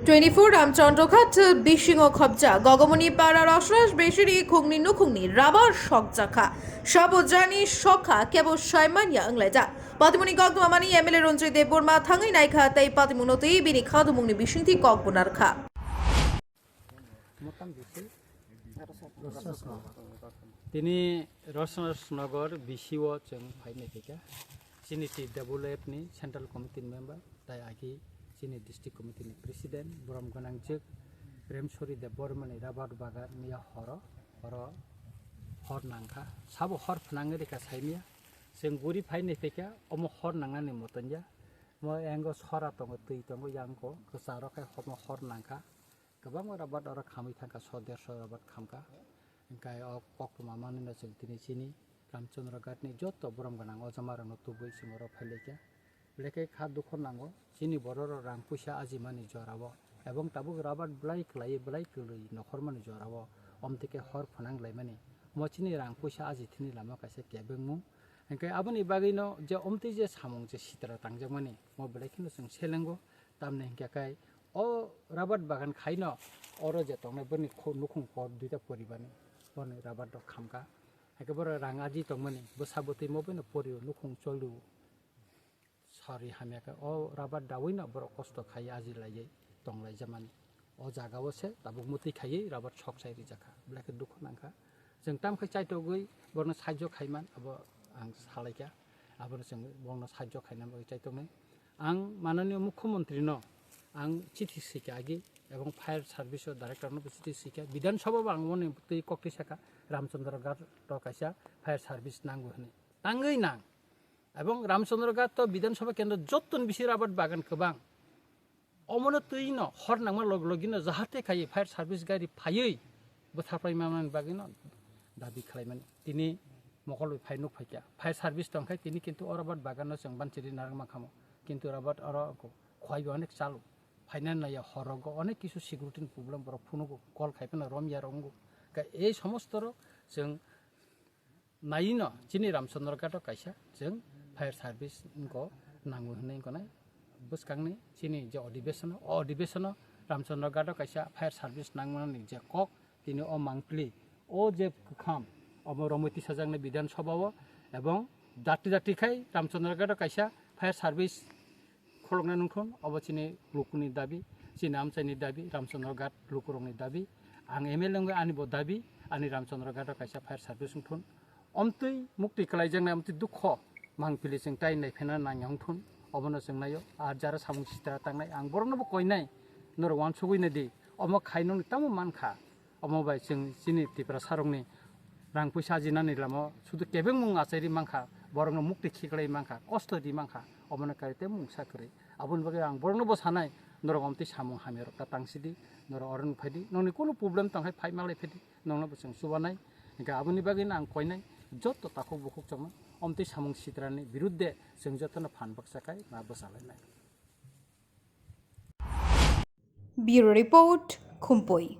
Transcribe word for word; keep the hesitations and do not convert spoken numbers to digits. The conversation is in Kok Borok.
Twenty-four Ramchandra Ghat bisingo khobjak Gogomoni para Rosraj Beshiri khungni nukhungni rabar sokjakha. Sabo jani sokha kebo saimanya wnglaijak. Patimuni kokdumamani M L A Ranjit Debbarma thangwi naikha tei patimungno twi bini khadumungni bisingtwi kok bunarkha. Tini Rosraj Nagar B C O chwng phainai phaikha. Chini T W F ni Central Committee ni member, tai agi chini District Committee ni President, borom gwnangjwk Remsori Debbarma ni rabar bagan miya horo, horo hor nangkha. Sabo hor phnangwi rikha saimia. Chwng guri phainai phaikha, omo hor nangnani motonya. Mo engo sora tongo, twi tongo, yang ko kwcharo khai homo hor nangkha. Kwbangma rabar oro khamwi thangkha, so derso rabar khamkha. Hingkhe o koktwma manwino chwng tini chini Ramchandra Ghat ni joto borom gwnang o jamarokno tubui chwng oro phailaikha. Belai khe kha dukho nango chini bororok rang puisa ajimani jorao, ebong tabuk rabar belai kwlaiwi belai kwlwi nokhormani jorao, omtwi khe hor phwnang laimani. Omo chini rang puisa aji thini lama kaisa kebengmung. Hingkhe aboni bagwino je omtwi je samung je sitra tangjakmani, omo belai kheno chwng selengo. Tamni hingkhe kai o rabar bagan khaino oro je tongnai boni kho-, nukhung por duita poribarni boni rabar rok khamkha. Hake borok rang aji tongmani bwsa bwtwi mo bino porio nukhung choliu sari hamya khe o rabar dawino borok kosto khai aji laiwi tonglaijamani. O jagao se tabuk mwtwi khaiwi rabar sok sai rijakha, belai khe dukhu nangkha. Chwng tamkhe chaitogwi borokno sahajyo khaiman abo ang salaikha, abono chwng borokno sahajyo khaina bagwi chaitoknai. Ang mananiyo mukhyamantri no ang chithi swikha agi, ebong fire service o director no bo chithi swikha, Bidhan Sabha bo ang moni twi koktwi sakha, Ramchandra Ghat o kaisa fire service nango hwnwi. Tangwi nang. Ebong Ramchandra Ghat to Bidhan Sabha kendro jottoni bisi rabar bagan kwbang. Omono twi no hor nangma log logi no jahate khai fire service gari phaiwi bwtharpai manani bagwi no dabi khlaimani. Tini mokol bai phai nuk phaikha. Fire service tongkhai tini kintu o rabar bagan no chwng banchiri narwk mankha mo. Kintu rabar oro khwai bai onek chalo. Phaina naiya hor rogo onek kisu security ni problem borok phunugo, call khai phano romya rongo. Ka ei somosto ro chwng naino chini Ramchandra Ghat o kaisa chwng fire service wngkha nango hinwi wngkha nai bwskangni chini je odibeshono, o odibeshono Ramchandra Ghat o kaisa fire service nangmani je kok tini o mangpili o je kwkham obo romwi tisajaknai Bidhan Sabha o ebong dati dati khai Ramchandra Ghat o kaisa fire service kholoknai nungthun, obo chini lukuni dabi, chini amchaini dabi, Ramchandra Ghat lukurokni dabi. Ang M L A wngwi ani bo dabi, ani Ramchandra Ghat o kaisa fire service wngthun. Omtwi muktwi kwlaijaknai, omtwi dukho mangpili chwng tai naiphena nangya wngthun, obono chwng naio. Ar jara samung sitra tangnai, ang borokno bo koinai, norok uansugwi naidi, omo khai nokni tamo mankha. Omo bai chwng chini Tiprasarokni rang puisa ajinani lama sudu kebengmung achairi mankha, borokno mukti khiklai mankha, kosto ri mankha, omono kari tei mungsa kwrwi. Aboni bagwi ang borokno bo sanai, norok omtwi samung hamyarok ta tangsidi, norok oro nukphaidi, nokni kunu problem tongkhai phai malai phaidi, nokno bo chwng chubanai. Hingkhe aboni bagwino ang koinai, joto takhuk bukhuk chongno omtwi samung sitrani birudde chwng jotono phan baksa khai ma bwchalainai. Bureau Report, Khumpui.